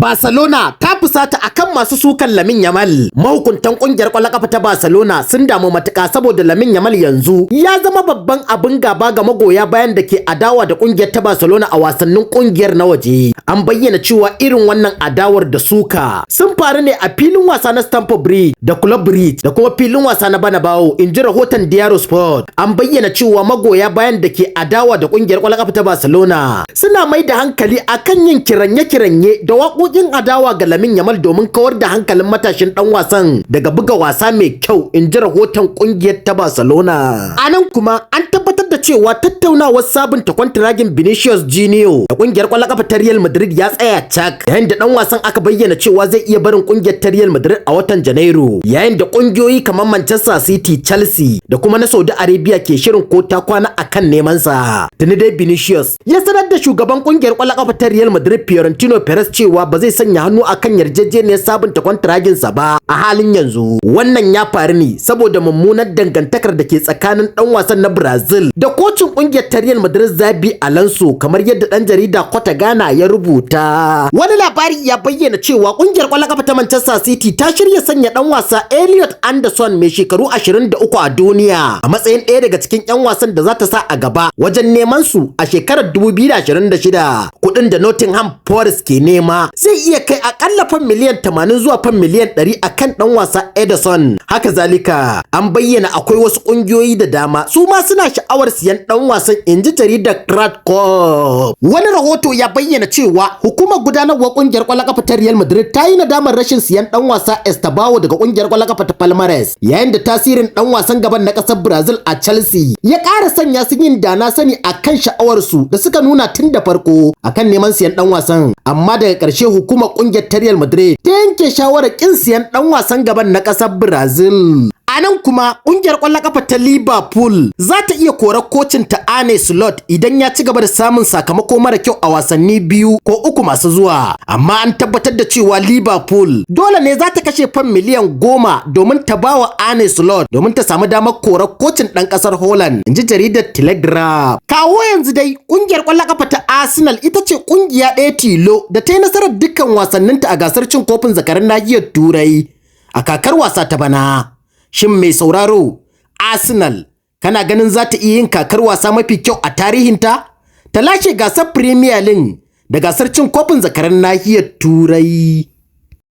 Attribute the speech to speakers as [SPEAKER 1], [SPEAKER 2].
[SPEAKER 1] Barcelona ta fusata akan masu sukan Lamine Yamal. Mahukuntan kungiyar ƙwallon kafa ta Barcelona sun damu matuƙa saboda Lamine Yamal yanzu ya zama babban abin gaba ga magoya bayan da ke adawa da kungiyar ta Barcelona a wasannin kungiyar na waje. An bayyana cewa irin wannan adawar da suka sun faru ne a filin wasa na Stamford Bridge da Club Bridge da kuma filin wasa na Bernabeu, in ji rahoton Diario Sport. An bayyana cewa magoya bayan da ke adawa da kungiyar ƙwallon kafa ta Barcelona suna mai da hankali akan yin kiranye-kiranye da waƙoƙin adawa ga Lamine Yamal domin kawar da hankalin matashin ɗan wasan daga buga wasa mai kyau, in ji rahoton kungiyar ta Barcelona. A nan kuma, an tabbatar da cewa tattaunawar sabunta kwantiragin Vinicius Junior da kungiyar ƙwallon kafa ta Real Madrid ya tsaya cak, yayin da ɗan wasan aka bayyana cewa zai iya barin kungiyar ta Real Madrid a watan Janairu, yayin da kungiyoyi kamar Manchester City, Chelsea da kuma na Saudi Arabia ke shirin ko ta kwana akan neman sa. Tuni dai Vinicius ya sanar da shugaban kungiyar ƙwallon kafa ta Real Madrid, Florentino Perez, cewa ba zai sanya hannu akan yarjejeniyar sabunta kwantiragin sa ba a halin yanzu. Wannan ya faru ne saboda mummunar dangantakar da ke tsakanin dan wasan na Brazil da kocin kungiyar ta Real Madrid, Xabi Alonso, kamar yadda dan jarida Kota Ghana ya rubuta. Wani labari ya bayyana cewa kungiyar ƙwallon kafa ta Manchester City ta shirya sanya dan wasa Elliot Anderson mai shekaru 23 a duniya a matsayin ɗaya daga cikin 'yan wasan da za ta sa a gaba wajen neman su a shekarar 2026. Kuɗin da Nottingham Forest ke nema zai iya kai akalla fan miliyan 80 zuwa fan miliyan 100 akan dan wasa Ederson. Haka zalika, an bayyana akwai wasu ƙungiyoyi da dama su ma suna sha'awar siyan dan wasan, inji jaridar Kradcom. Wani rahoto ya bayyana cewa hukumar gudanarwar ƙungiyar ƙwallon kafa ta Real Madrid ta yi nadamar rashin siyan dan wasa Estevao daga ƙungiyar ƙwallon kafa ta Palmeiras, yayin da tasirin dan wasan gaban na ƙasar Brazil a Chelsea ya ƙara sanya su yin dana sani akan sha'awarsu da suka nuna tun da farko akan neman siyan dan wasan. Amma daga ƙarshe hukumar ƙungiyar ta Real Madrid ta yanke shawarar ƙin siyan dan wasan gaban na ƙasar Brazil. A nan kuma, ƙungiyar ƙwallon ƙafa ta Liverpool za ta iya korar kocin ta Arne Slot idan ya ci gaba da samun sakamako mara kyau a wasanni 2 ko 3 masu zuwa. Amma an tabbatar da cewa Liverpool dole ne za ta kashe fan miliyan 10 domin ta bawa Arne Slot domin ta samu damar korar kocin ɗan ƙasar Holland, in ji jaridar Telegraph. Kawo yanzu dai, ƙungiyar ƙwallon ƙafa ta Arsenal ita ce ƙungiya ɗaya tilo da ta yi nasarar dukkan wasanninta a gasar cin kofin zakaran nahiyar Turai a kakar wasa ta bana. Shin mai sauraro, Arsenal kana ganin za ta iya yin kakar wasa mafi kyau a tarihinta? Ta lashe gasar Premier League da gasar cin kofin zakaran nahiyar Turai.